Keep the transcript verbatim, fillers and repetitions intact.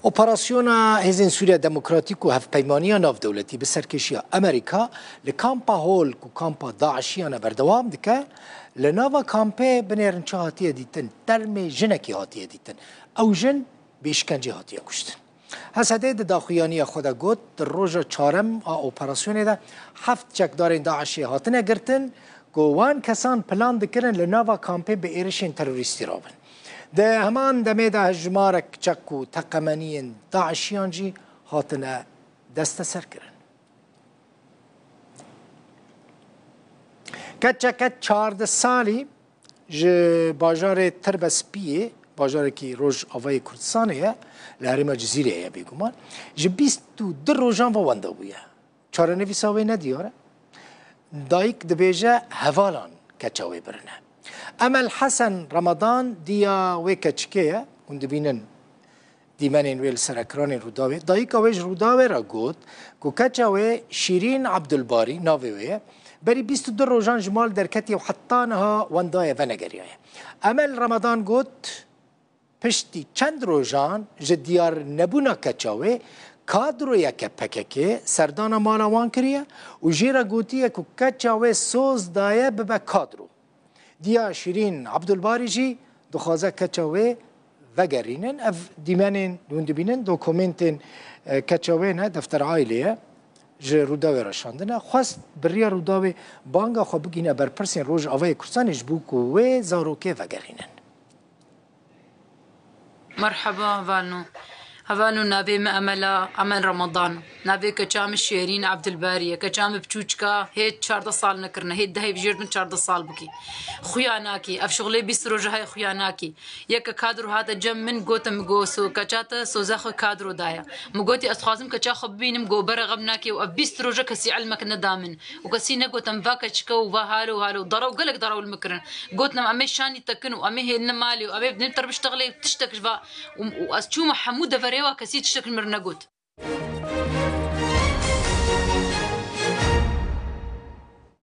Operasyona Hêzên Sûriya Demokratîk û Hevpeymaniya Navdewletî bi serkêşiya Amerîka li Kampa Hol ku kampa DAIŞiyan e berdewam dike. Li nava kampê binêrin çi hatiye dîtin, termê jinekî hatiye dîtin. Ew jin bi îşkencê hatiye kuştin. H S D di daxuyaniya xwe de got, di roja çarem a operasyonê de heft çekdarên DAIŞê hatine girtin ku wan kesan plan dikirin li nava kampê bi êrişên terorîstî rabin. Di heman demê de hejmarek çek û teqemeniyên DAIŞiyan jî hatine desteserkirin. Keçeke çardeh salî ji bajarê Tirbespiyê, bajarekî Rojavayê Kurdistanê ye, li herêma Cizîrê ye bêguman, ji bîst û du rojan ve wenda bûye. Çarenivîsa wê nediyar e. Dayik dibêje hevalan keça wê birine. Emel Hesen Ramadan diya wê keçikê ye. Hûn dibînin dîmenên wê li ser ekranên Rûdawê. Dayika wê ji Rûdawê re got ku keça wê Şîrîn Abdulbarî navê wê ye. Berî bîst û du rojan ji mal derketiye û heta niha wenda ye venegeriyaye. Emel Ramadan got, piştî çend rojan ji diyar nebûna keça wê, kadroyeke P K K serdana mala wan kiriye û jê re gotiye ku keça wê soz daye bibe kadro. Diya Şîrîn Abdulbarî jî dixwaze keça wê vegerînin. Ev dîmenên hûn dibînin, dokumentên, e, keça wê ne, defter aîlê ye, ji Rûdawê re şandine. Xwest bi riya Rûdawê banga xwe bigihîne berpirsên Rojavayê Kurdistanê ji bo ku wê zarokê vegerînin. Merheba, hevalno. Hevalno, navê min Emel a, Emel Ramadan. Navê keça min Şêrîn Abdulbarî ye. Keça min piçûçika hê çardeh sal nekirine. Hê dehê bijêrdin çardeh sal bikî. Xuya nakî. Ev şixulê bîst roja heye xuya nakî. Yeke kadro hate cem min, gote min, go so keça te soza xwe kadro daye. Min gotî ez dixwazim keça xwe bibînim, go bere xem nakê û ev bîst roja kesî ilmek neda min. Û kesî negote min va keçike û va halo halo. Derew, gelek derew li min kirin. Gotin em, em ê şanî te kin û em ê hêline malê û em ê bidin te re biştexilê û tiştek ji va. Û, û ez çûme hemû deverê wa, kesî tiştek ji min re negot.